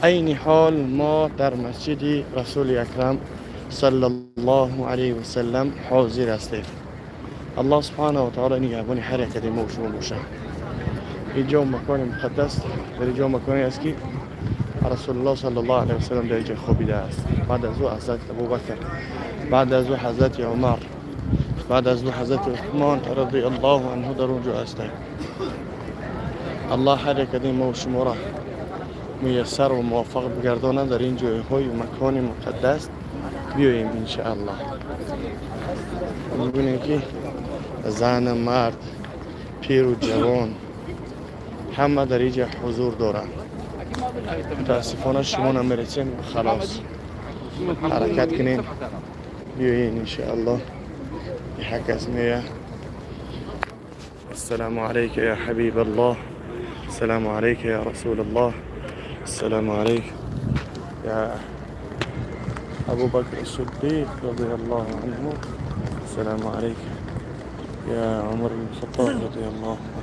Айни ҳол мо дар масҷиди Расули Акрам саллаллоҳу алайҳи васаллам ҳозир ҳастем. Аллоҳ субҳанаҳу ва таъоло нигаҳбони ҳар яке мо шумо бошад. Инҷо макони муқаддас, дар инҷо маконе аст ки Расулуллоҳ саллаллоҳу алайҳи васаллам дар инҷо хобидааст. Баъд аз ӯ Ҳазрати Абубакр, баъд аз ӯ Ҳазрати Умар, баъд аз ӯ Ҳазрати Усмон радиаллоҳу анҳу дар он ҷо ҳастанд. Аллоҳ ҳар яке мо шуморо муяссар ва муваффақ бигардонад, дар ин ҷойҳои макони муқаддас биёем иншааллоҳ. Мебинем ки зан, мард, пиру ҷавон ҳама дар инҷа ҳузур доранд. Мутаассифона шумо намерасем, халос ҳаракат кунем, биёен иншааллоҳ. Як кас меояд. Ассалому алайка я ҳабибаллоҳ, ассалому алайка я расулаллоҳ, ассалому алайк я Абу Бакр Сиддиқ радиаллоҳу анҳу, ассалому алайк я Умар ибн Хаттоб радиаллоҳу анҳу.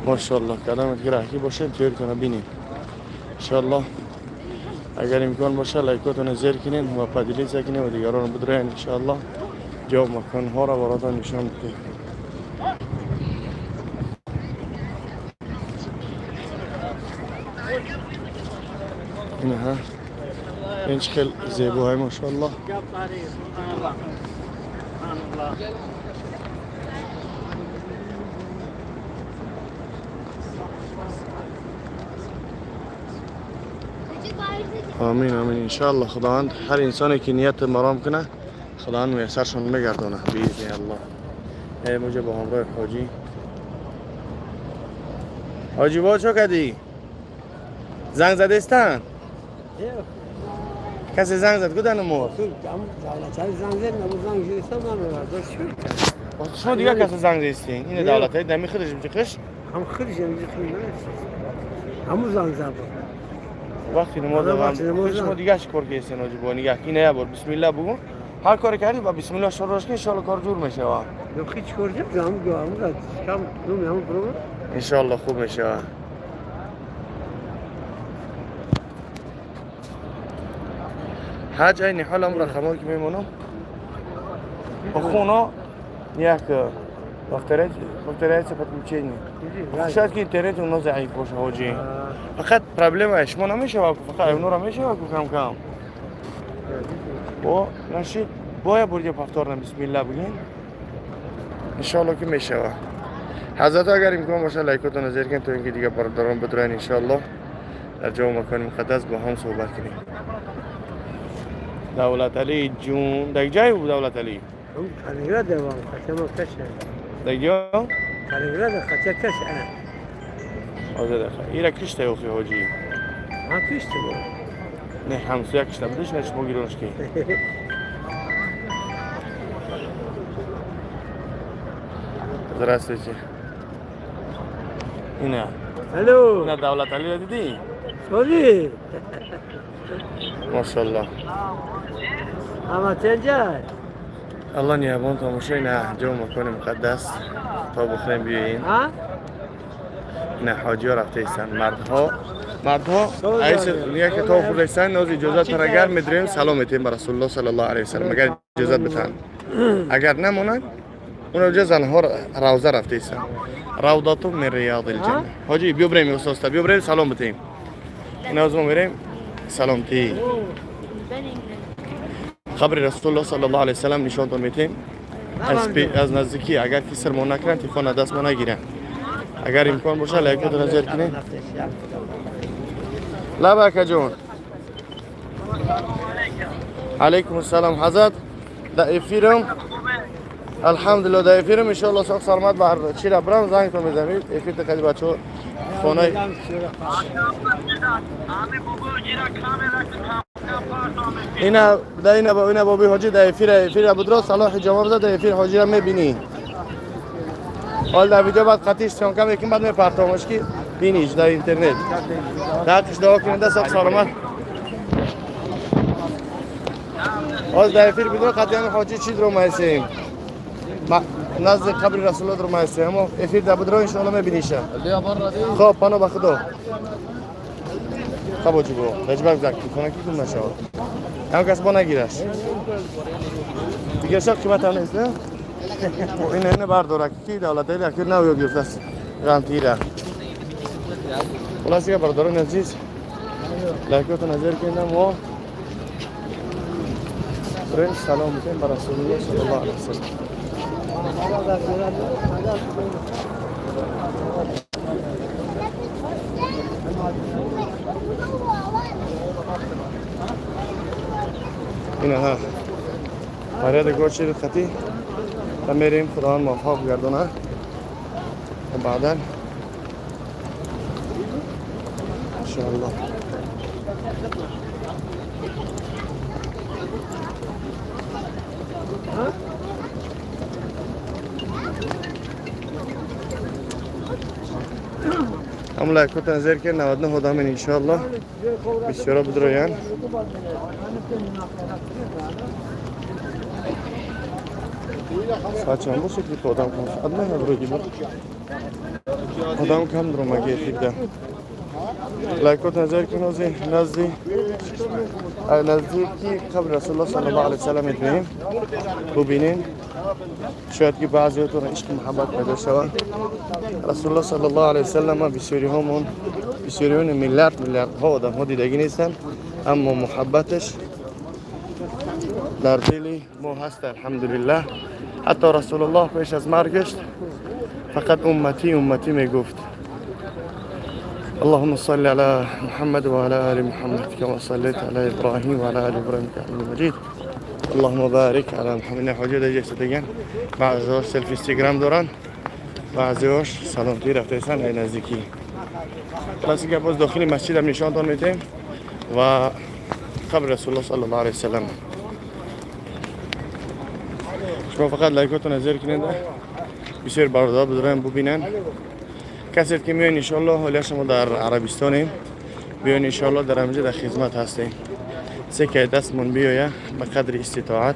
Машааллоҳ, кадамат ки раҳкӣ бошед, тӯртона бинем иншааллоҳ. Агар имкон боша, лайкотона зер кунед ва поделиться кунед ва дигаронро бидроянд иншааллоҳ. Ҷо маконҳоро баротон нишон бидем. Инаҳа, ин чӣ хел зебоҳай, машааллоҳ. Амин, амин, иншааллоҳ. Худованд ҳар инсоне ки ният маром кунад, худованд муяссаршон мегардонад биизни аллоҳ. Э муҷа бо ҳамроҳи ҳоҷӣ. Ҳоҷӣ, бо чо кардӣ? Занг задестан? Касе занг зад кудан мо? Шумо дигар касе занг задистин? Ин давлатҳои дами худаш ҷиқиш? Ҳам худаш ҳамун занг зад. Вақти намоз шумо дигар чӣ кор кардистин, ҳоҷӣ? Бо нигаҳ ина як бор бисмилла бугун. Ҳар коре кардӣ ба бисмилла шурӯъ кун, иншоаллоҳ кор ҷур мешавад. Ҳеҷ кор иншоаллоҳ хуб мешавад. Ҳаҷ айни ҳол ам рақамҳое ки мемонам охуно як повторяется подключение. Шояд ки интернет оно заиф боша, ҳоҷӣ. Фақат проблема шумо намешава, фақат онора мешава ку кам кам. Бо нашид боя бурди повторно бисмилла бигин. Иншоаллоҳ ки мешава. Ҳазрат, агар имкон боша, лайкотонро зер кунед, то инки дигар бародарон бидроянд иншоаллоҳ, дар ҷо макони муқаддас бо ҳам суҳбат кунем. Давлат Али ҷун, дар ҷае буд Давлат Али? Дар ҷо? Ира кишта охи, ҳоҷӣ? Не, ҳамсоя кишта будиш, не шумо гиронш ки. Здравствуйте. Ина. Алло. Ина Давлат Алиро дидӣ? Соли. Машаллоҳ. Ҳама тенҷай. Аллоҳ нигаҳбон тамошо. Ина ҷо макони муқаддас то бухорем биёин. Ина ҳоҷиҳо рафта истанд, мардҳо, мардҳо яке то хурдаистанд. Ноз иҷозат агар медиҳем, салом метиҳем ба Расулуллоҳ саллаллоҳу алайҳи васаллам, агар иҷозат битанд. Агар намонанд, унаҷа занҳо равза рафта истанд. Равдату мин риёдил ҷанна. Ҳоҷӣ, биё бирем, устоста, биё бирем, салом битиҳем. Ина ҳозир мо мерем саломтӣ қабри Расулуллоҳ саллаллоҳу алайҳи васаллам нишонтон метиҳем аз наздикӣ. Агар ки сирмо накунанд, телефон аз даст мо нагиранд. Агар имкон боша, лайкотро зер кунед. Лаба акаҷон. Алайкум ассалом, ҳазрат. Дар эфирам, алҳамдулилло, дар эфирам. Иншоалло соқ саломат бар чира бирам, зангтон мезанем. Эфир тақади бачаҳо хонаи ина да ина ина боби ҳоҷӣ дар эфир, эфир будро салоҳи ҷавоб зад. Дар эфир ҳоҷира мебинӣ. Ҳол дар видео баъд қатиш съёмка мекунем, баъд мепартомаш ки биниш дар интернет. Дақиш дуо кунед, соқ саломат. Ҳоз дар эфир бидро қатъиян ҳоҷӣ чӣ дро майсем. نزد قبر رسول الله در هستیم. اما افیر در بدرو انشاءالله میبینیشه. خب پناه به خدا. خب حاجی برو رجبک زک کنه که گم نشه. هم کس با نگیرش دیگه. شب قیمت هم نیست نه. این اینه برداره که دولت های اخیر نو یاد گرفته است غمتیره. خلاص دیگه برادران عزیز، لایکاتو نظر کنیم و بریم سلام میکنیم بر رسول الله صلی الله علیه وسلم. اینها فریاد گوشی خطی تا میریم. خداوند موفق گردونه و بعدا انشاءالله. هم لایکو تنظیر که 99 آدم انشاءالله بسیارا بدرویان. ساعت چند باشه که آدم کم شد؟ نه вроде бы آدم کم درآمده افیده. لایکو تنظیر که نزدیک نزدیک نزدیکی قبر رسول الله صلی الله علیه وسلم می‌بینیم، ببینیم شاید که بعضیاتون عشق محبت پیدا شود. رسول الله صلی الله علیه وسلم بسیاری همون بسیاری میلیارد میلیارد ها آدم ها دیدگی نیستن، اما محبتش در دل ما هست الحمدلله. حتی رسول الله پیش از مرگش فقط امتی امتی میگفت. اللهم صل على محمد وعلى آل محمد كما صليت على إبراهيم وعلى آل إبراهيم إنك حميد مجيد. اللهم بارك على محمد. حاجه دیگه دیگه بعضی‌هاش سلفی اینستاگرام دارن، بعضی‌هاش سلامتی رفته ای نزدیکی. خلاص که باز داخل مسجد هم نشانتان میدیم و قبر رسول الله صلی الله علیه وسلم. شما فقط لایکاتون نظر کنید، بسیار برادر بدارن ببینن. کسی که میان انشالله، حالا شما در عربستانیم، بیان انشالله در همینجا در خدمت هستیم. سه که دستمون بیایه به قدر استطاعت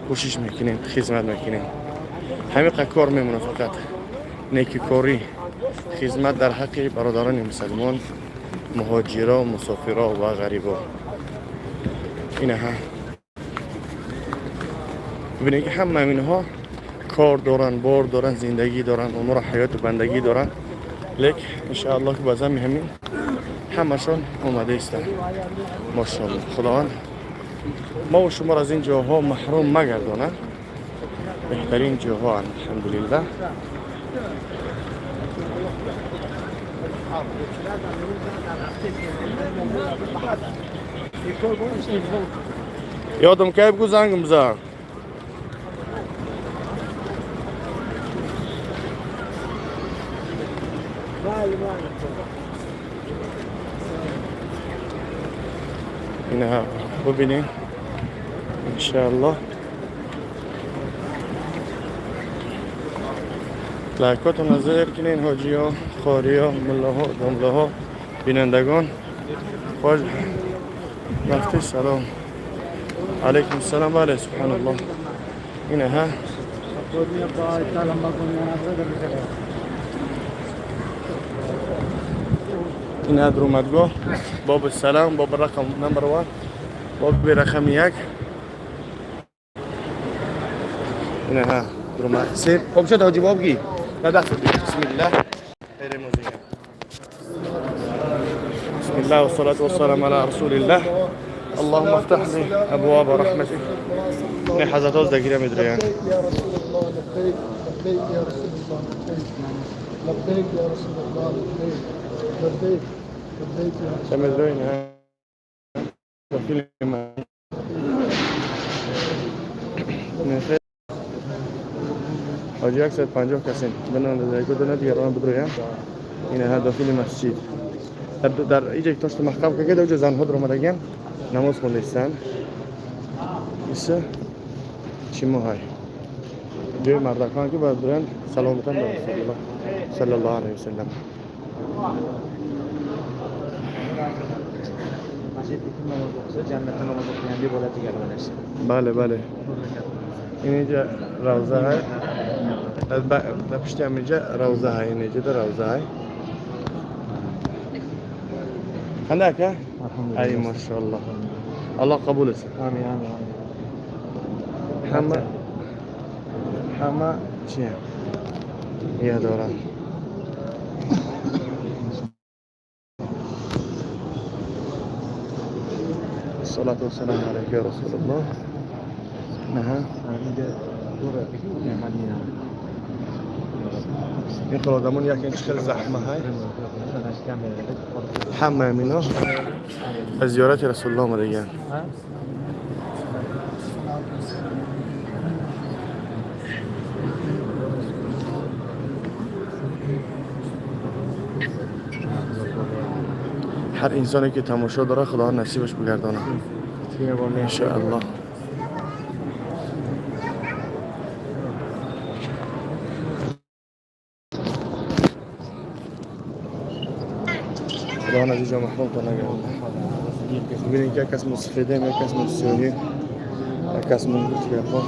کوشش میکنیم، خدمت میکنیم. همین کار میمونه، فقط نیکی کاری، خدمت در حق برادران مسلمان، مهاجرا، مسافرا و غریبا. اینه ها ببینید که همه اینها کار دارن، بار دارن، زندگی دارن، امور حیات و بندگی دارن. لیک انشاءالله که بازم همین همشون اومده ایستن. ماشاءالله خداوند ما و شما را از این جاها محروم مگردانه. بهترین جاها الحمدلله. یادم که بگو زنگم بزن. اینها ببینیم انشاءالله. لایکاتون نظر کنین حاجی ها، خاری ها، ملاها، دمله بینندگان. خوش وقتی سلام علیکم السلام. بله سبحان الله. اینها این درومدگاه باب السلام، باب رقم نمبر 1، باب رقم 1. اینها درومد سه. خب شد حاجی باب گی نه. بسم الله. بسم الله والصلاة والسلام على رسول الله. اللهم افتح لي ابواب رحمتك. نه حضرت از دگیره میدریان. لبیک یا رسول الله، لبیک لبیک یا رسول الله، لبیک لبیک یا رسول الله، لبیک لبیک لبیک یا رسول الله. داخل حاجی 150 کسین بنان دیگه دو دیگران بدرویم. این ها داخل مسجد در اینجا که تاشت محکم که اونجا زنها در اومدگن نماز خوندستن. ایسا چی ماهای جای مردکان که باید برن سلامتن به رسول الله صلی الله علیه وسلم. Masjiddeki namoz o'qisa jannatda namoz o'qigandek bo'ladi degan narsa. Bale bale. این اینجا روضه های. در پشت هم اینجا روزه های، اینجا در روزه های. عندك؟ ای ماشاءالله، الله قبول است. آمین آمین. همه همه چیه؟ یه دارن. الصلاة والسلام عليك يا رسول الله. نه. این آدمون یکی خیلی زحمه های همه اینا از زیارت رسول الله آمدگن. هر انسانی که تماشا داره خدا نصیبش بگردانه انشاءالله. خدا از اینجا محروم تا نگردانه. ببینید که یک کس سفیده، یک کس سیاهی، یک کس گپا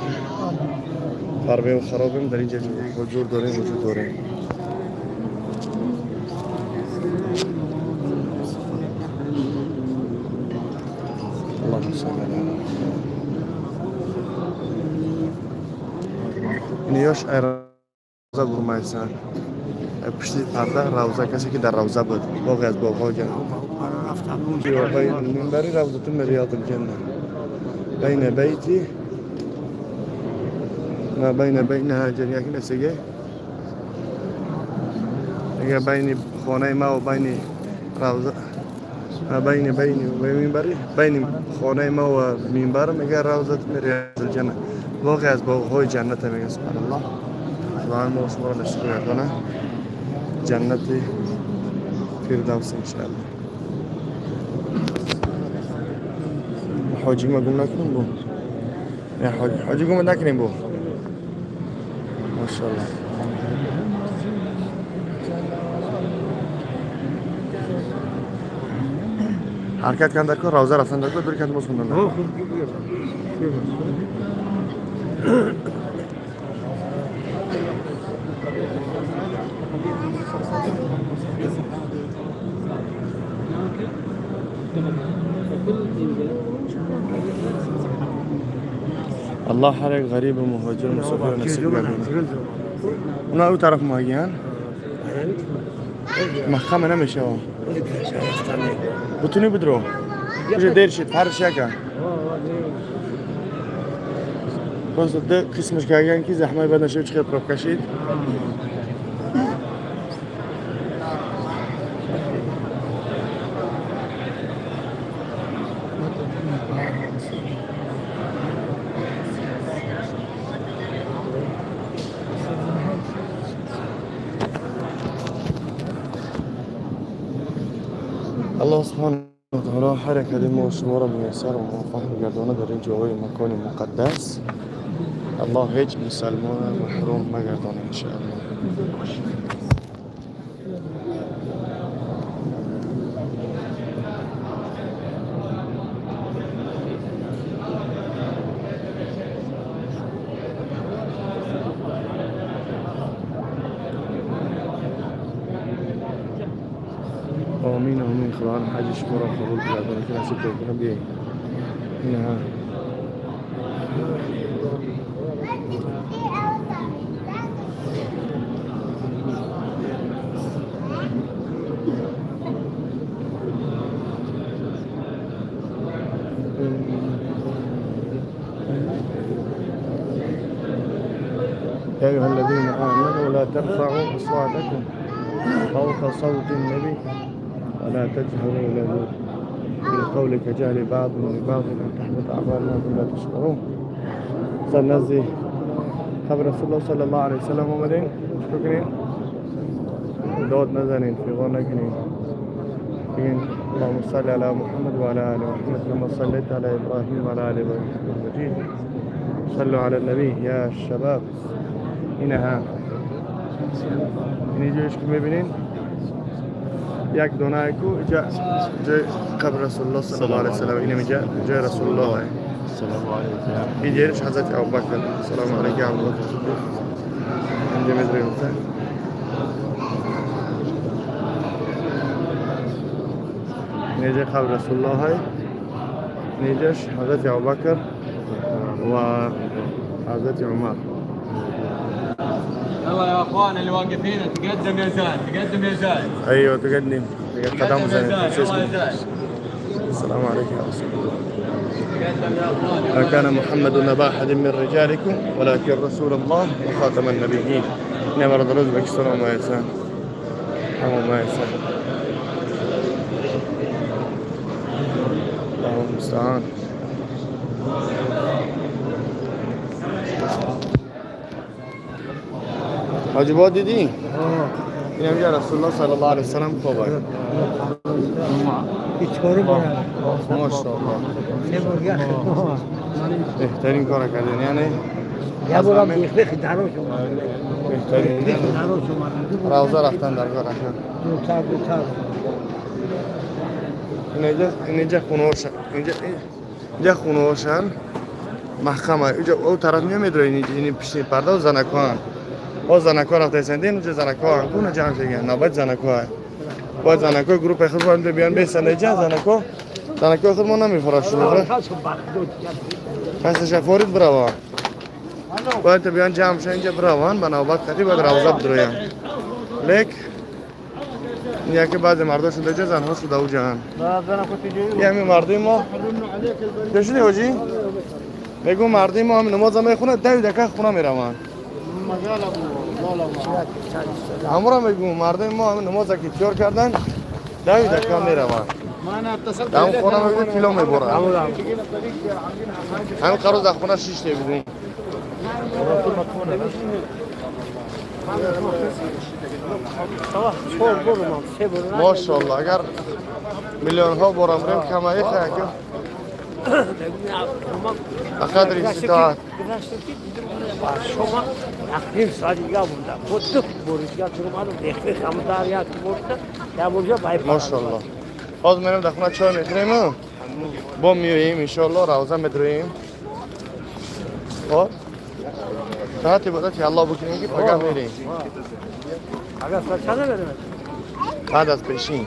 فربه و خرابیم در اینجا حضور داریم، وجود داریم. اللهم صل علی محمد. این یاش روزه برمایسن پشت پرده روزه، کسی که در روزه بود باقی از باغ ها بین منبری روضة من رياض الجنة بين بيتي ما بين بينها جنة. نسیگه اگه بین خانه ما و بین روضه، ما بین بین و منبری، بین خانه ما و منبر میگه روضة من رياض الجنة، باقی از باغ های جنت میگه. سبحان الله. خداوند ما شما را نصیب گردانه جنت فردوس انشاءالله. حاجی ما گم نکنیم بو، نه حاجی، حاجی گم نکنیم بو. ماشاءالله. حرکت کن در کار، روزه رفتن در کار، دور کن باز خوندن. الله هر یک غریب و مهاجر مسافر نصیب گردونه. اونا او طرف ماهیان مخمه نمیشه بتونی بدرو کجا دیر شد فرش یکن باز ده قسمش کردن که زحمه بد نشه چه پروب کشید. الله سبحانه وتعالى هر یک ما و شما را میسر و موفق گردانه در این جاهای مکان مقدس. الله هیچ مسلمان محروم مگردانه انشاءالله. آمین آمین. خداوند حج شما را قبول گردانه که نصیب کنه. بیایید اینها يا أيها الذين آمنوا لا ترفعوا أصواتكم فوق صوت النبي ولا تجهروا له بالقول كجهل بعض لبعض أن تحبط أعمالكم لا تشعرون. نزدیک قبر رسول الله صلی الله علیه وسلم آمدیم. شکر کنین، داد نزنین، فغان نکنین، بگین اللهم صل علی محمد وعلى آل محمد كما صليت على إبراهيم وعلى آل إبراهيم المجيد. صلوا على النبي يا شباب. اینها اینجا که میبینین یک دونه کو جا جای قبر رسول الله صلی الله علیه وسلم. اینم اینجا جای رسول الله. السلام علیکم. اینجا حضرت ابوبکر. السلام علیکم ابوبکر. Инҷа медроем. اینجا قبر رسول الله های، اینجاش حضرت ابوبکر و حضرت عمر. يلا يا اخوان اللي واقفين، تقدم يا زايد، تقدم يا زايد. ايوه، تقدم قدم. تقدم يا زايد، يلا يا زايد. السلام عليكم يا رسول الله. تقدم يا اخوان. ما كان محمد أبا أحد من رجالكم ولكن رسول الله وخاتم النبيين. نعم رضا ازبکستان اومدن، هم اومدن. الله المستعان. حاجی با دیدی؟ این هم رسول الله صلی الله علیه وسلم. خوبه. چهارم بارم. ماشاءالله. سه بار یخ. بهترین کار کردین یعنی. یه بارم بیخ دروش اومد. بهترین. بیخ دروش اومد. روضه رفتن در کار. دو تا دو تا. اینجا، اینجا خونه هاشن، اینجا، اینجا خونه هاشن محکمه. اینجا او طرف نمیداره. اینجا این پشت پرده و زنکا هن. او زنکا رفته هستن. اینجا زنکا هن خونه جمع شدن. نوبت زنکا هن. باید زنکا گروه خود باید بیان بیستن اینجا. زنکا، زنکا خود ما نمیفراشون. پس شفارید بروا باید بیان جمع شن اینجا، بروان به نوبت خطی باید روضه بدروین. لیک این یکی بعض مرداشون اینجا، زنها شده او جهان. یه همین مردم ما داشتی حاجی میگو مردم ما هم نماز میخونه، 10 دقیقه خونه میرون. همراه میگو مردم ما هم نماز که تیار کردن، 10 دقیقه میرون در خونه. میگو کیلو میبرن. همین قرار در خونه شیش بودیم. چهار بار، سه بار. ماشاءالله، اگر میلیون ها بارم بریم کمایی که قدر استطاعت. شما نیم ساعت دیگه بودم، خود دو بار دیگه اومدم، بیخ هم در یک برد یا برجا بای. ماشاءالله، باز میریم در خونه چای میخوریم، با میاییم انشالله روضه میدرویم. خب ساعت عبادت الله بکنیم که پگاه میریم. اگر ساعت چند بریم؟ بعد از پیشین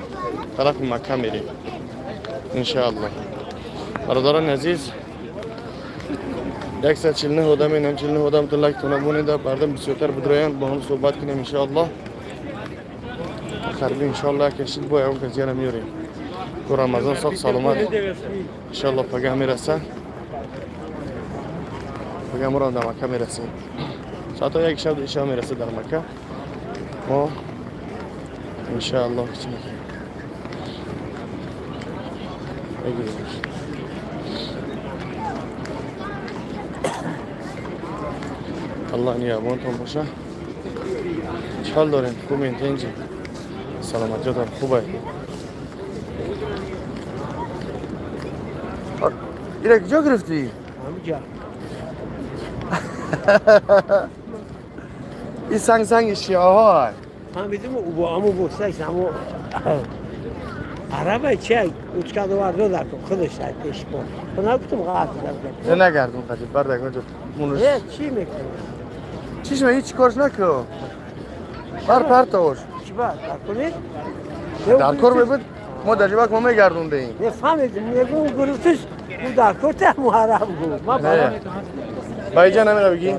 طرف مکه میریم انشاءالله. برادران عزیز، 149 одам инам 49 одам то лайк тона монеда. Бардам бисёртар бидроян, бо ҳам суҳбат кунем иншоаллоҳ. Харби иншоаллоҳ кашид бо ягон касияра меёрем ку. Рамазон соқ саломат иншоаллоҳ пагаҳ мераса. Пагаҳ моро дар Макка мерасем. Соато 1 шаб ишо мераса дар Макка мо иншоаллоҳ. Чӣ мекунем? Бигирем. الله نگهبانتون باشه. چال داریم؟ خوبین؟ تنجی سلامتیاتون خوبه؟ ایره کجا گرفتی؟ همینجا. این سنگ، سنگ شیعه ها. فهمیدیم او با امو بوسه امو عربه چه اوچکا دوار دو کن خودش سر پیش با خب نگفتم غلط. نه، نگردون قدیم بردک اونجا مونش. چی میکنی؟ چیش هیچ کارش نکن، بر پرتاش. چی باید در کنی؟ در کار بود ما در جبک ما میگردوندیم. نه، فهمیدم، میگم گرفتش او در کار ته محرم بود ما. نه بایجان نمیره بگی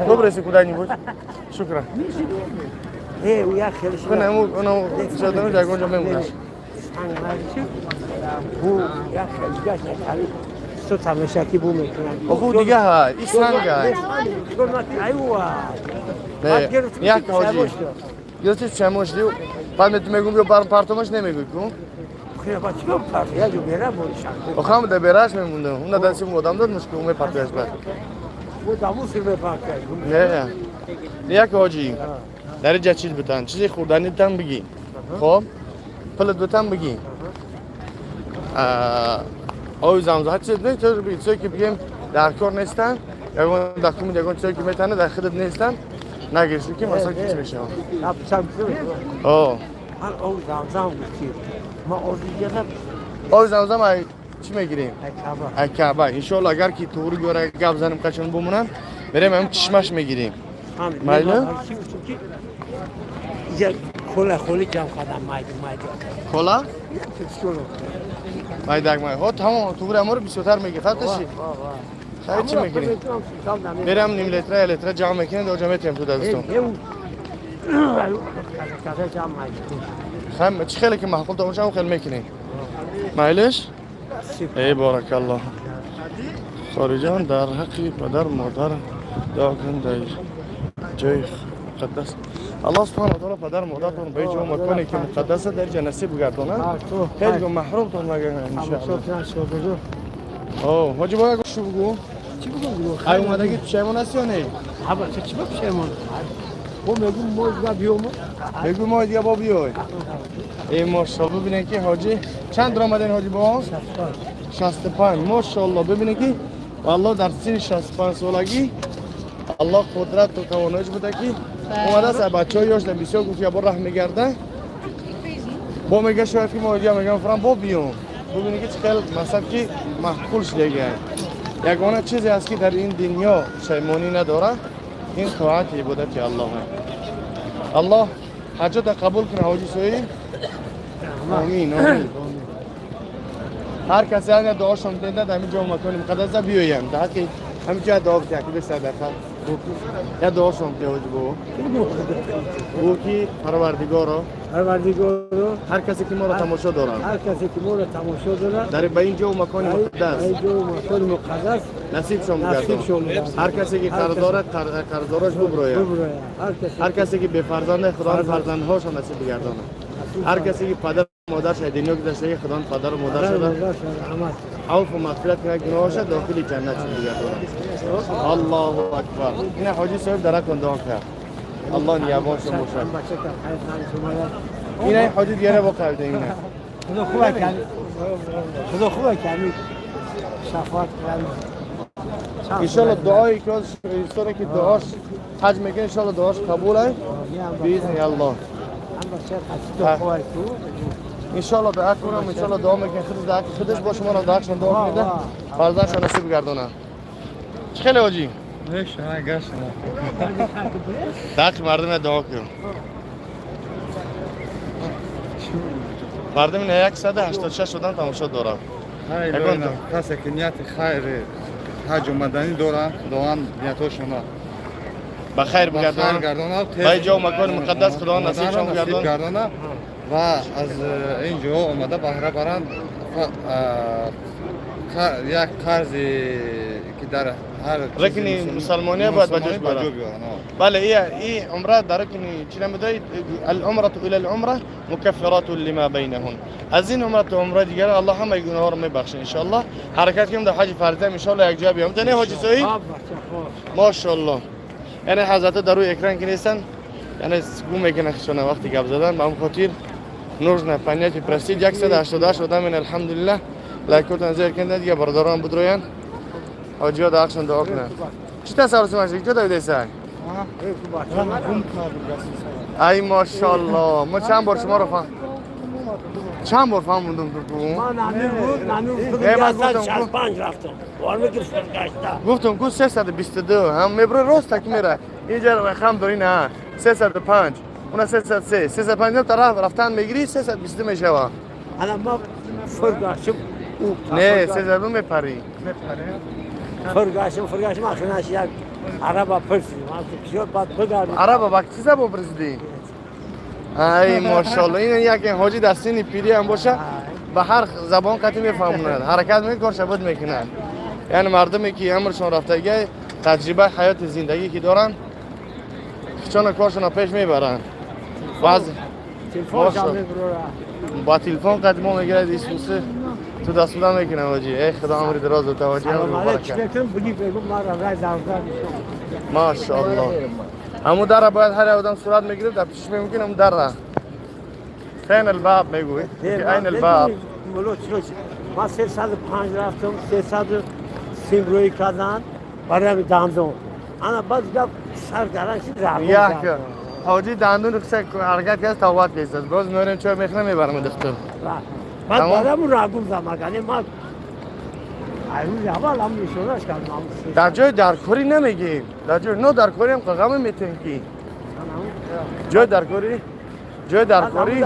ببرسی куда-нибудь. شکرا. نه، او یک خیلی کنه اونو شدن در اونجا میمونش. او یک خیلی گشت تو تماشاکی بو میکنن. آخه دیگه ها این سنگ های. ایوه. نه، یک حاجی گرفتی چموش دیو. بعد میگم بیا برم پرتومش، نمیگوی کو. خیلی با چیکار پرت یا جو بیره بودشان. آخه هم ده بیرش میمونده، اون دستی آدم داد مشکل اون پرتوش بعد. او دمو سر به پرت. نه، یک حاجی در اینجا چیز بتن، چیزی خوردنی تن بگی. خب پل دوتن بگی آوی زمزم هر چیز نه چیز بگی، چیزی که بگیم در کار نیستن، یگان در کم یگان چیزی که میتونه در خودت نیستن نگیرشی که مثلا چی میشه. آه. من آب زمزم گفتی ما آب دیگه. آب زمزم ای چی میگیریم؟ کعبه. ای کعبه انشالله. اگر که توری بیاره گپ زنیم قشنگ بمونن، بریم هم چشمش میگیریم. Майли? Инҷа кола холи ҷамъ кардам, майда майда. Кола? Майдак май. Ҳо, тамом, тугури аморо бисёртар мегирӣ, фаташи. Хай, чӣ мекунӣ? Берам ним литра, я литра ҷамъ мекунем, доҷа метиҳем ту дастон. Хай, чӣ хеле ки маъқул то бошам, хел мекунем. Майлиш? Эй, баракаллоҳ. Хориҷон, дар ҳаққи падар модар дуо кун дар ҷои муқаддас. Аллоҳ субҳана ва таъоло падар модаратон ба ҷо маконе ки муқаддас аст дар ҷа насиб гардонад. Ҳеҷ гоҳ маҳрумтон нагардонад иншоаллоҳ. О, ҳоҷи бо як шу бугӯ. Чӣ бигӯм? Ай, омадагӣ пушаймон ҳастӣ ё не? Ҳаба, чӣ ба пушаймон? Бо мегӯм, мо дига биём. Мегӯ, мо дига бо биёй. Эй, мошалло, бибинед ки ҳоҷи чанд дор омаден, ҳоҷи бо? 65. Мошалло, бибинед ки валло дар синни 65 солагӣ Аллоҳ қудрату тавоноиш буда ки омадааст. Бачаҳои ёш бисёр гуфт, я бо раҳ мегарда. Бо мега, шояд ки мо дига мегам фурам бо биём. Бибинед ки чӣ хел мақсад ки маъқул шудагиай. Ягона чизе аст ки дар ин дунё пушаймонӣ надорад, ин тоати ибодати Аллоҳ. Аллоҳ ҳаҷота қабул кунад, ҳоҷи соҳиб. Омин, омин. Ҳар касе ҳар дуошон дида дар ҳамин ҷо макони муқаддаса биёянд. Дар ҳаққи ҳамин ҷо дуо бикунад, ки бесадақа. Я дуошон бите, ҳоҷи бобо. Бу ки Парвардигоро, Парвардигоро, ҳар касе ки моро тамошо дорад, ҳар касе ки моро тамошо дорад, дар ба ин ҷо макони муқаддас ин ҷо макони муқаддас насибшон бигардон. Насибшон бигардон. Ҳар касе ки қарз дорад, қарздораш буброяд. Буброяд. Ҳар касе Ҳар касе ки бефарзанде, Худованд фарзандҳошон насиб бигардонад. Ҳар касе ки падар модарш аз дунё гузаштагӣ, Худованд падару модаршона модаршон раҳмат авфу мағфират кунад, гуноҳоша дохили ҷаннат шон бигардонад. Аллоҳу акбар. Ина ҳоҷи соҳиб даракон дуо кард. Аллоҳ ниябоншон бошад. Бача ка хайр шумоя. Ина ҳоҷи дигаре бо қавида ина. Худо хуба ками, Худо хуба ками шафоат кунад. Иншолло дуое ки инсоне ки дуош ҳаҷ мекунад, иншолло дуош қабул аст биизни Аллоҳ. Ҳам бача қасидо хуба ку. Иншолло дуо кунам, иншолло дуо мекунад, худаш дуо худаш бо шумо дуошон дуо кунед, фарзандшон насиб гардонад. Чӣ хеле, ҳоҷӣ? Даҳ мардуме дуо кун. Мардум ина 186 одам тамошо дорад. Касе ки нияти хайри ҳаҷ омаданӣ доранд, Худованд ниятҳошонро ба хайр ба хайр бигардонад. Гардонад. Ба ин ҷо макони муқаддас Худованд насибшон насиб бигардонад. Гардонад ва аз ин ҷо омада баҳра баранд. Як қарзе ки дар ҳар чизи Рукни мусалмония бояд ба ҷош мусалмонӣ ба ҷо барад. биёранд, о. Бале, и умра дар рукни чӣ намедои, العمرة إلى العمرة مكفرات لما بينهن. Аз ин умра то умра дигар Аллоҳ ҳамаи гуноҳҳоро мебахшад иншоаллоҳ. Ҳаракат кунем, дар ҳаҷи фарзиам иншоаллоҳ як ҷо биём. Не, ҳоҷи соҳиб? Ҳа, бача хуб. Мошоаллоҳ. Яъне ҳазрата дар рӯи экран ки нестанд, яъне гум мекунанд хишона вақти гап задан, ба ҳамн хотир нужно понять и простить. 188 одам ин, алҳамдулиллаҳ, лайкотон зер кунед, дига бародарон будроянд. Ҳоҷиҳо дар ҳақшон дуо кунанд. Чӣ тасаввур шуд? Ҷо давидесай? Ай, мошоалло, мо чанд бор шуморо фаҳм, чанд бор фаҳмондум ту. Ман амир буд, намир буд. Э, ман гуфтам, 65 рафтам. Варме ки фаргашта. Гуфтам ку 322 ҳам мебро, рост так мера. Инҷа рақам дори, на 305, уна 303, 305 тараф рафтан мегирӣ, 322 мешава. Ана ма фаргашим. Не, 302 мепарӣ. Фаргашим, фаргашим, ахираш як араба пурсидим. Ман бисёр бад бигардем. Араба ба чӣ забон пурсидӣ? Ай, мошалло, ин як ҳоҷи дар синни пирӣ ҳам боша, ба ҳар забон қатъи мефаҳмонад, ҳаракат мекунад, корша буд мекунад. Яъне мардуме ки амршон рафтагӣ, таҷрибаи ҳаёти зиндагӣ ки доранд, чона коршона пеш мебаранд. Баъзе Телефон Маша. мебурора. Ба телефон қати мо мегирад, исуси ту дастуда мекунам, ҳоҷи. Эй, худо амри дароз бата, ҳоҷи, амри Салом алейкум. муборака. Чӣ мекунам? Буги бегум мара рай зардар нишон. Машаалло, ҳамун дара бояд ҳар як одам сурат мегирифт, дар пешиш мемумкин ҳамун дара. فين الباب میگوی؟ أين الباب؟ Ман 305 рафтам, 300 симрӯӣ кардан барои дандон. Ана баъд гап сар кардан шид. Як ҳоҷи дандон ҳаракат кард, тавбат кардааст. Боз меорем, чой мехӯрем, мебарам духтур. Баъд Тамом. барамун рагум замагане ман. روز اول هم نشونش کردم. در جای درکاری نمیگیم، در جای نه درکاری هم قغم میتین کی جای درکاری، جای درکاری،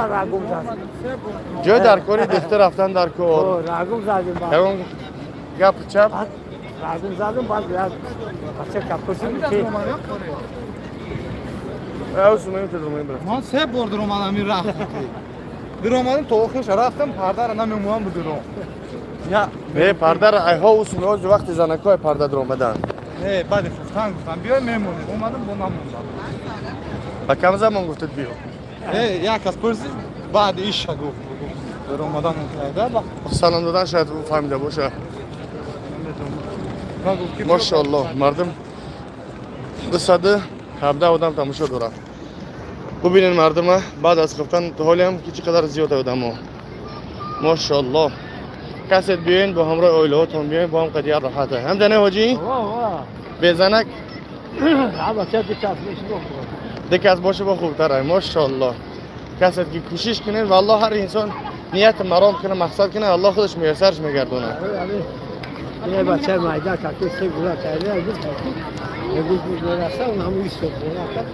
جای درکاری دختر رفتن در کار. راگم زدیم بعد. اون گپ چپ. راگم زدیم بعد biraz بچه کپوسی که. اوسو میتونم برم. من سه بار در اومدم این رفتم. در اومدم تو آخرش رفتم پرده را نمیمونم بود درو. نه پرده را ایها اوسو میوز وقتی زنکای پرده در اومدن. نه بعد گفتن گفتم بیا میمونی. اومدم با نموندم. با کم زمان گفتید بیا. یک از پرسید بعد ایش گفت در اومدن کرده با سلام دادن شاید فهمیده باشه. ماشاءالله مردم 217 آدم تماشا دارن. ببینین مردم بعد از خفتن تا حالی هم که چقدر زیاد آدم ها. ماشاءالله کسی بیاین با همراه عائله هاتون بیاین با هم قضیه راحته. هم دنه حاجی؟ بزنک دکس باشه با خوبتره. ماشاءالله کسی که کوشش کنه والله هر انسان نیت مرام کنه مقصد کنه الله خودش میسرش میگردونه. یه بچه مایده که سه گوله کرده امروز میرسه اون همون ایست خونه کرد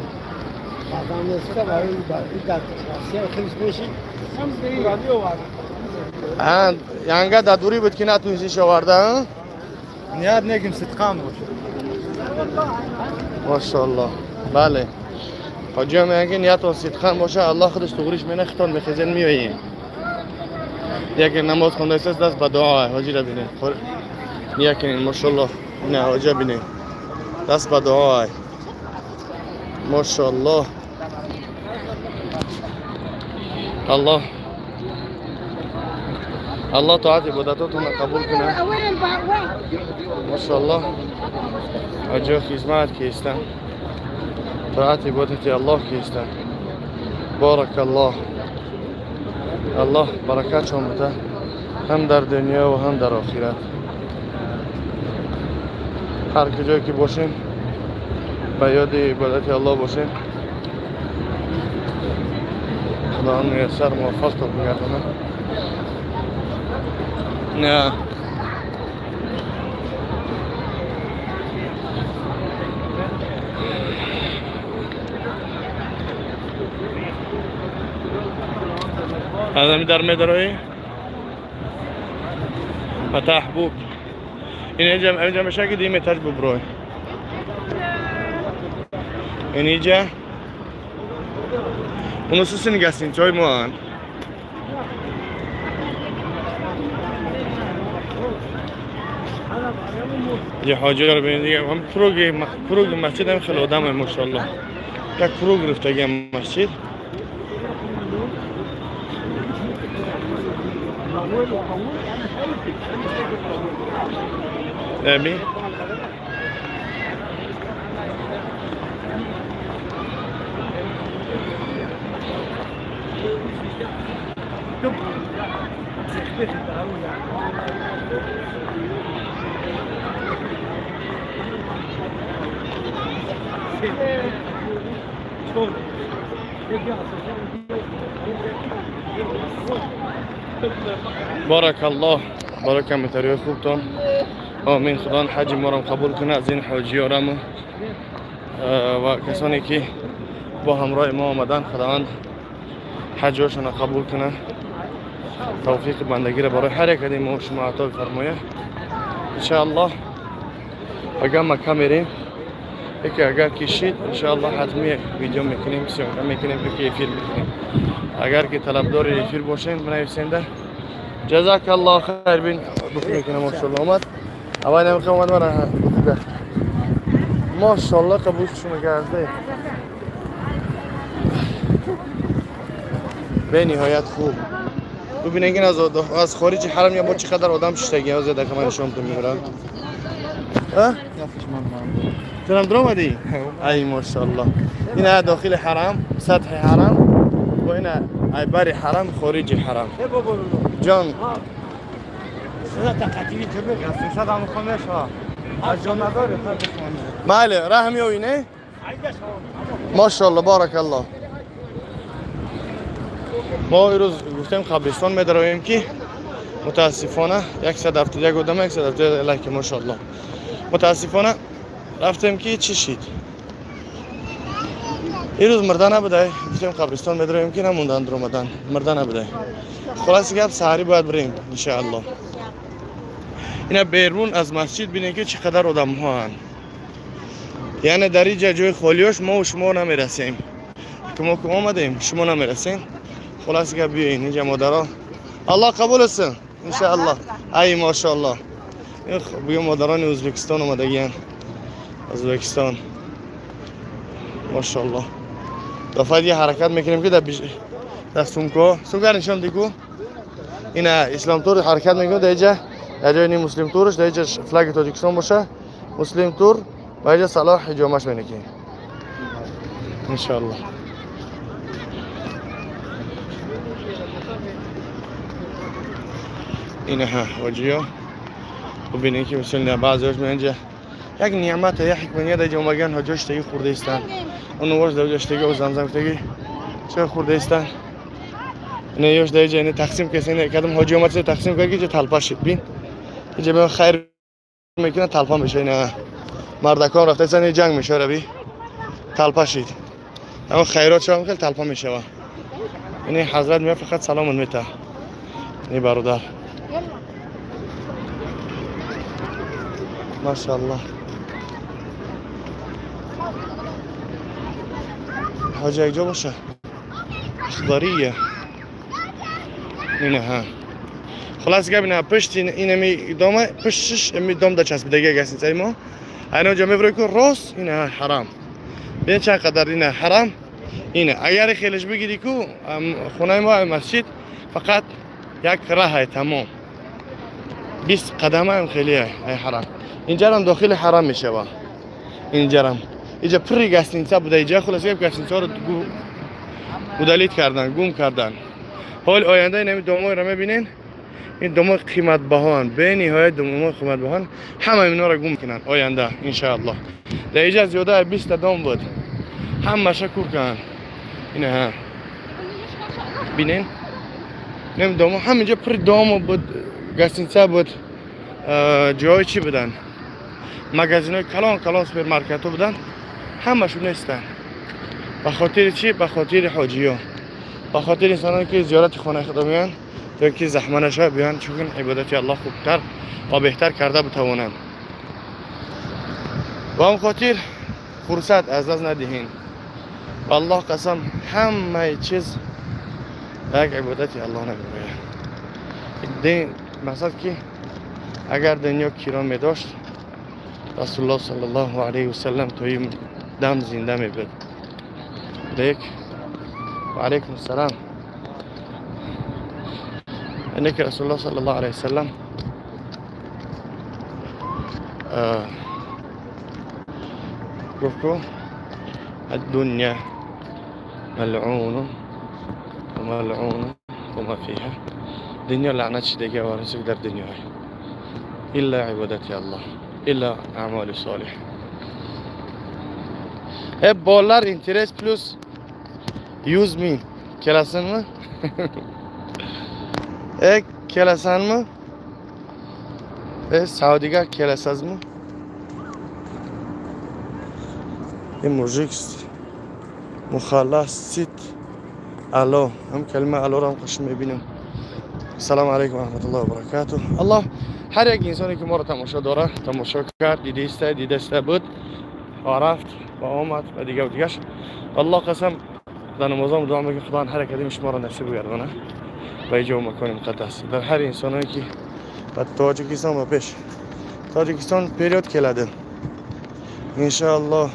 بعدا نسته برای در راسیه خیلی میشی ینگه در دوری بود که نتونستی آورده. نیت نگیم صدقم باشه. ماشاءالله بله حاجی هم میگه نیتون صدقم باشه الله خودش تغریش منه ختان میخیزن میاییم. یک نماز خونده است دست به دعا حاجی را بینه نیت کنین. ماشاءالله نه حاجی بینه دست به دعا. ماشاءالله الله الله طاعت عبادتاتون قبول کنه. ماشاءالله حاجی خدمت کیستن طاعت عبادت الله کیستن. بارک الله الله برکت شما بده هم در دنیا و هم در آخرت. هر کجایی که باشیم به یاد عبادت الله باشیم. خداوند میسر موفق تا بگردانه. نه هذا در میدروی فتح بوب این اینجا اینجا میشه که دیمه تج ببروی این اینجا اونو سوسین گستین چای موان یه حاجی رو ببینید دیگه هم کروگ مسجد هم خیلی آدمه ماشاءالله. یک کروگ رفتگی مسجد. ببین بارک الله بارک متریای خوبتون. آمین. خدا حج ما را قبول کنه از این حاجی ها و کسانی که با همراه ما آمدن خداوند حجاشون را قبول کنه. توفیق بندگی را برای هر یک از ما شما عطا فرمایه. ان شاء الله اگر مکه میریم یکی اگر کشید ان شاء الله حتمی ویدیو میکنیم، سیانکه میکنیم، یکی افیر میکنیم. اگر که طلبدار افیر باشین بنویسین. جزاک الله خیر. بین بخو میکنه ماشاءالله اومد. اول نمیخوام اومد مرا بخو ماشاءالله قبول شما کرده به نهایت خوب. ببینید که از خارج حرم یا با چقدر آدم ششتگی ها زیاده که من نشون میبرم. ها؟ تو هم در اومدی؟ ای ماشاءالله. اینا داخل حرم، سطح حرم و اینا ای بری حرم، خارج حرم. جان بله رحم یا ماشاءالله بارک الله. ما امروز گفتیم قبرستان میدرویم که Мутаассифона 171 одам, 171 лайк, машааллоҳ. Мутаассифона рафтем ки чӣ шид? Ирӯз мурда набудай, гуфтем қабристон медроем ки намондан, дуромадан мурда набудай. Хулоси гап, саҳарӣ бояд бирем, иншааллоҳ. Ина берун аз масҷид бинем ки чӣ қадар одамҳоанд. Яъне дар инҷа ҷои холиёш мо шумо намерасем. Ки мо ки омадем, шумо намерасем. Хулоси гап, биёин инҷа, модаро. Аллоҳ қабул аст, иншааллоҳ. Ай, машааллоҳ. Буё, модарони Ӯзбекистон омадагиян. Ӯзбекистон. Машааллоҳ. Дафъа дига ҳаракат мекунем ки дар сумко сумка нишон дигу. Ина Ислом Тур ҳаракат мекунем дар инҷа, дар ҷои ни Муслим Турш, дар инҷа флаги Тоҷикистон боша, Муслим Тур ва инҷа Салоҳ ҳиҷомаш менекем. Иншааллоҳ. Инаҳа ҳоҷиё, бубинед ки мисол баъзеҳош инҷа як неъмат, як ҳикмат дар ҷо омаган, ҳоҷиё штаги хӯрда истанд. Он вош дар ҷо штаги замзам штаги чой хӯрда истанд. Ина ёш дар инҷа ина тақсим каса, ина кадом ҳоҷи омад, чизе тақсим кард ки инҷа талпа шид. Бин, инҷа бин, хайр мекунад, талпа меша. Ина мардакон рафта истанд, ҷанг меша, раби талпа шид. Ама хайрот шавам, хеле талпа мешава. Ини ҳазрат меяд, фақат саломон мета. Ини бародар. Машааллоҳ. Ҳоҷа якҷо боша. Ахдария. Ина ҳа. Хулас гап, ина пушти инами дома, пуштиш ами дом да часпидаги гостиницаи мо. Айна ҷо мебурӣ ку рост, ина ҳарам. Бин чанд қадар ина ҳарам. Ина агар хелеш бигирӣ ку хонаи мо, масҷид фақат як раҳай, тамом. 20 қадама ҳам хеле ай ҳарам. Инҷарам дохили ҳарам мешава. Инҷарам. Инҷа пурри гостиница буда, инҷа хулас гап, гостиницаро удалить кардан, гум кардан. Ҳол оянда инами домоиро мебинен, ин домои қиматбаҳоанд, бениҳоят домои қиматбаҳоанд, ҳама инҳоро гум кунанд оянда, иншааллоҳ. Дар инҷа зиёда аз 20-та дом буд, ҳамаша кур кунанд. Ина ҳа. Бинен, нем домо ҳаминҷа пури домо буд, гостиница буд, ҷои чӣ буданд, магазинҳои калон калон, супермаркетҳо буданд, ҳамашон нестанд. Ба хотири чӣ? Ба хотири ҳоҷиё, ба хотири инсоное ки зиёрати хонаи худо меоянд, то ки заҳма нашавад, биёянд, чун ибодати Аллоҳ хубтар ва беҳтар карда битавонанд. Ба он хотир фурсат аз даст надиҳем. Ба Аллоҳ қасам, ҳамаи чиз ба як ибодати Аллоҳ намебояд. Дин мақсад ки агар дунё киро медошт, Расулуллоҳ саллаллоҳу алайҳи васаллам то ин дам зинда мебуд. Лек ва алайкум ассалом. Ине ки Расулуллоҳ саллаллоҳу алайҳи васаллам гуфт ку: الدنيا ملعون وملعون وما فيها. دنیا لعنت شدگی و در دنیا، إلا عبادت الله، إلا أعمال صالح. Hep bolalar интерес плюс 100 ming. Kelasanmi? E, kelasanmi? E, Saudiga kelasizmi? И мужик мухаллас сит ало. Ҳам калима алоро ҳам қашин мебинем. Ассалому алайкум ва раҳматуллоҳи ва баракатуҳ. Аллоҳ ҳар як инсоне ки моро тамошо дора, тамошо кард, дидаиста, дидаиста буд ва рафт ва омад ва дигар дигаш. Аллоҳ қасам, дар намозам дуо мекунем, Худованд ҳар як шуморо насиб гардона ба иҷо макони муқаддас. Дар ҳар инсоное ки ба Тоҷикистон, ба пеш Тоҷикистон период келади, иншоаллоҳ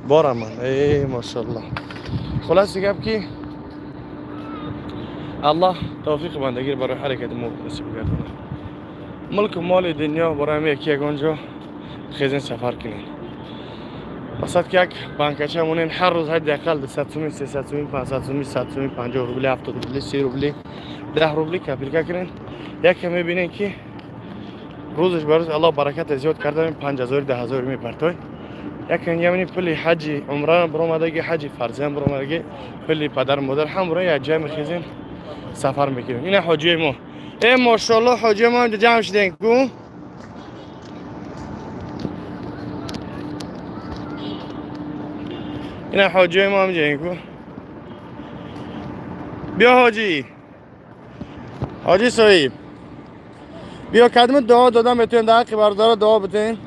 бораман. Эй, машаллоҳ. Хулоси гап ки Аллоҳ тавфиқи бандагиро барои ҳар яке мо насиб гардона. Мулку моли дунё барои ҳам яки ягон ҷо хезин сафар кунед. Мақсад ки як банкача монен, ҳар рӯз ҳадди ақал 200 сумӣ, 300 сумӣ, 500 сумӣ, 100 сумӣ, 50 рубли, 70 рубли, 30 рубли, 10 рубли копилка кунед. Яке мебинед ки рӯзаш ба рӯз Аллоҳ бараката зиёд карда, 5000, 10,000 мепартой. Яке ямни пули ҳаҷи умра баромадаги, ҳаҷи фарзиам баромадаги, пули падару модар ҳам барои як ҷай мехезем, сафар мекунем. Ина ҳоҷиёи мо. ای ماشاءالله حاجی ما اینجا جمع شدین کو. اینا حاجی ما هم جاین کو. بیا حاجی، حاجی صاحب بیا کدم دعا دادم بتون در حق برادر دعا بتین.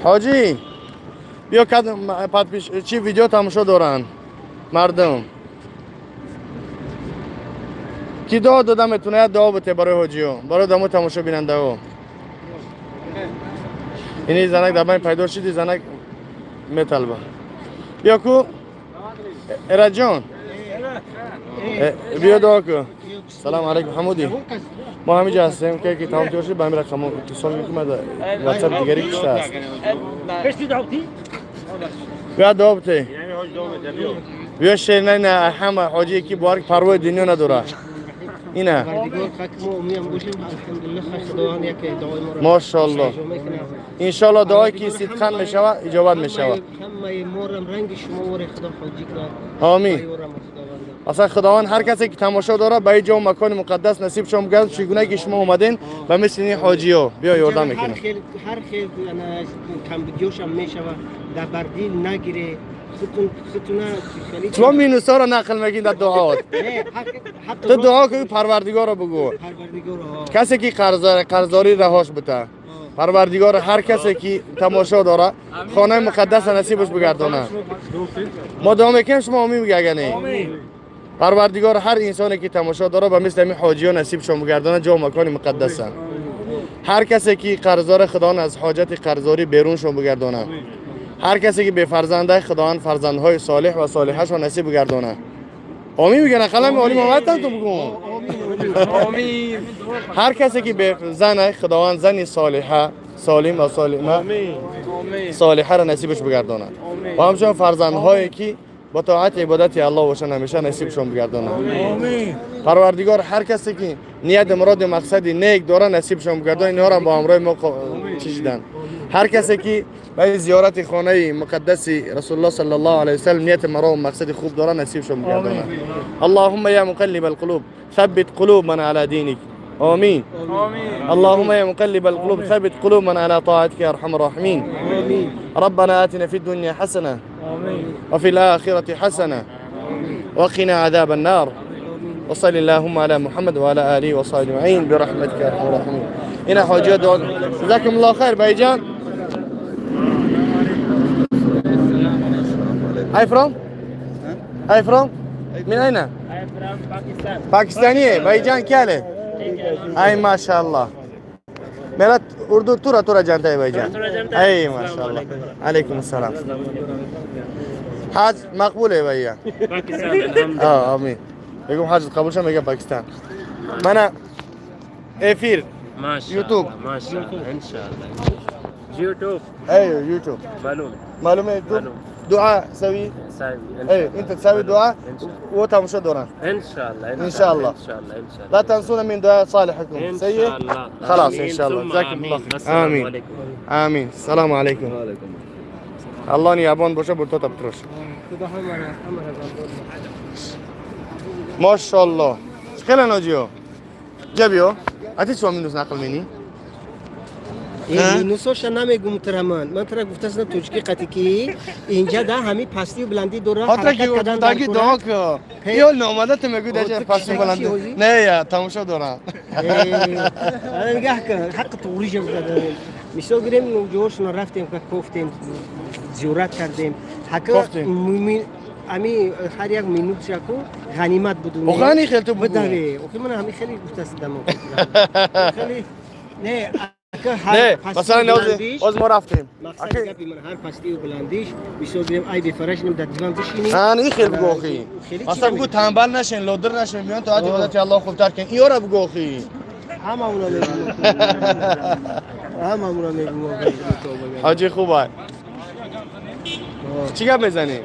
حاجی بیا کدم پد پیش چی ویدیو تماشا دارن مردم کی دعا دادم بتونه دعا بته برای حاجی ها، برای دمو تماشا بیننده ها. اینی زنک در بین پیدا شدی زنک میطلبه. بیا کو ایرج جان بیا دعا کو. سلام علیکم حمودی، ما همینجا هستیم که که تمام شد به همین رقم اتصال میکنم در واتساپ دیگری کشته است. بیا دعا بته. بیا شیر نه نه همه حاجی که بارک پروای دنیا نداره. اینه ماشاءالله انشالله دعایی که صدقاً میشوه اجابت میشوه. آمین. اصلا خداوند هر کسی که تماشا داره به جا و مکان مقدس نصیب شما بگرد. چگونه که شما اومدین و مثل این حاجی ها بیا یاردم میکنه. هر خیل کمبودیوش هم میشوه در بردیل نگیره. تو مینوس ها رو نقل میگین در دعات. تو دعا که پروردگار رو بگو. کسی که قرضداری رهاش بده. پروردگار هر کسی که تماشا داره خانه مقدس نصیبش بگردانه. ما دعا میکنیم شما آمین بگی اگه نه. پروردگار هر انسانی که تماشا داره به مثل همین حاجی ها نصیب شما بگردانه جا و مکان مقدس. هر کسی که قرضدار خدا از حاجت قرضداری بیرون شما بگردانه. هر کسی که به فرزنده خداوند فرزندهای صالح و صالحه شو نصیب بگردانه. آمین میگن قلم عالی محمد تو بگو. آمین. هر کسی که به زن خداوند زنی صالحه سالم و سالمه صالحه را نصیبش بگردانه. و همچنین فرزندهایی که با طاعت عبادت الله باشن همیشه نصیبشون بگردانه. آمین. پروردگار هر کسی که نیت مراد مقصد نیک داره نصیبشون بگردانه. اینها را با همراه ما چیدن. هر کسی که به زیارت خانه مقدس رسول الله صلی الله علیه و سلم نیت مرا و مقصد خوب داره نصیبشون بگردانه. اللهم یا مقلب القلوب ثبت قلوبنا على دینک. آمین. اللهم يا مقلب القلوب ثبت قلوبنا على طاعتك يا ارحم الراحمين. آمين. ربنا آتنا في الدنيا حسنة وفي الآخرة حسنة وقنا عذاب النار. وصل اللهم على محمد وعلى آله وصحبه أجمعين برحمتك يا ارحم الراحمين. هنا حجة دعاء. جزاكم الله خير بايجان. Hi from? Hi from? من أين؟ Pakistan. باكستانية بايجان كالي. أي ما شاء الله. मेरा उर्दू थोड़ा थोड़ा जानता है भाईजान। अय माशाअल्लाह। अलैकुम अस्सलाम। हाज मकबूल है भैया। हाँ आमीन। देखो हाज कबूल से मैं पाकिस्तान। मना एफिर यूट्यूब माशाअल्लाह इंशाअल्लाह यूट्यूब ايوه يوتيوب معلوم معلومه يوتيوب دعاء سوي ايوه انت تسوي دعاء وتمشي دوران ان شاء الله ان شاء الله ان شاء الله ان شاء الله لا تنسونا من دعاء صالحكم ان سيء شاء الله خلاص ان شاء الله جزاكم الله خير. امين امين. السلام عليكم. وعليكم الله نيابان باشه بر تو تبتروش. ما شاء الله خیلی ناجیو جبیو اتی چه مینوس نقل مینی؟ минусоша намегум тра ман. Ман тра гуфтасам тоҷики қати ки инҷа да ҳами пастию баландӣ дора ҳаракат кардан дар таги дуо ку. Ё номада ту мегӯй даҷа пастию баландӣ. Не я тамошо дорам. Нигоҳ кун, ҳаққи туғриша гуфта. Мисол гирем ҷоҳошона рафтем, кофтем, зиёрат кардем. Ҳака ами ҳар як минутшаку ғанимат буду. Оғани хел ту буду. Охи ман ҳами хеле гуфтасидам. Хеле не نه مثلا از ما رفتیم مقصد گپی من هر پستی و بلندیش میشو گریم ای بفرش نم در دیوان بشینی نه این خیلی بگو آخی اصلا بگو تنبل نشین لودر نشین بیان تا عبادت الله خوبتر کن اینا رو بگو آخی همه اونا میگم همه اونا میگم حاجی خوبه چی گپ میزنی؟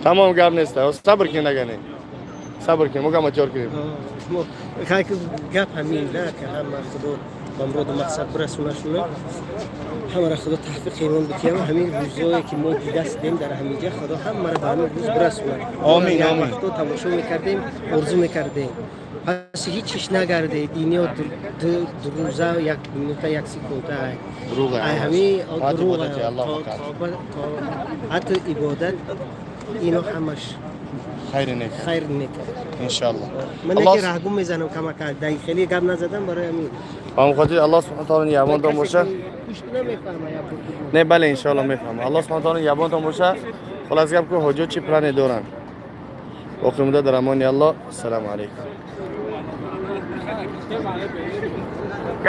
تمام گپ نیست صبر کن نگنی. Сабр кунем, мо гама тиёр кунем. Мо хай ки гап ҳамин да, ки ҳама Худо ба муроду мақсад бирасонашуна, ҳамаро Худо таҳфиқи имон бикиям. Ҳамин рӯзое ки мо дидастем дар ҳаминҷа, Худо ҳамаро ба ҳамин рӯз бирасонад. Омин, Як омин. вақто тамошо мекардем, орзу мекардем, пас ҳеч иш нагарде. Дунё ду рӯза, як минута, як секунда. Дурӯғ Ай ҳамин. Тоат, Дурӯғ. ибодати Аллоҳ фақат. Ҳатто ибодат, ино ҳамаш хайри нек. Хайр нек. Иншаллоҳ. Ман Аллоҳ яке раҳгум мезанам, камака дай хеле гап назадам барои ҳамин. Ба ҳамон хотир Аллоҳ субҳана таоло нигаҳбонтон боша. Пушт намефаҳма як бурдугу. Не, бале, иншаллоҳ мефаҳмам. Аллоҳ субҳана таоло нигаҳбонтон боша. Хулас гап ки ҳоҷо чӣ плане доранд. Боқӣ муддат дар амони Аллоҳ. Ассалому алайкум.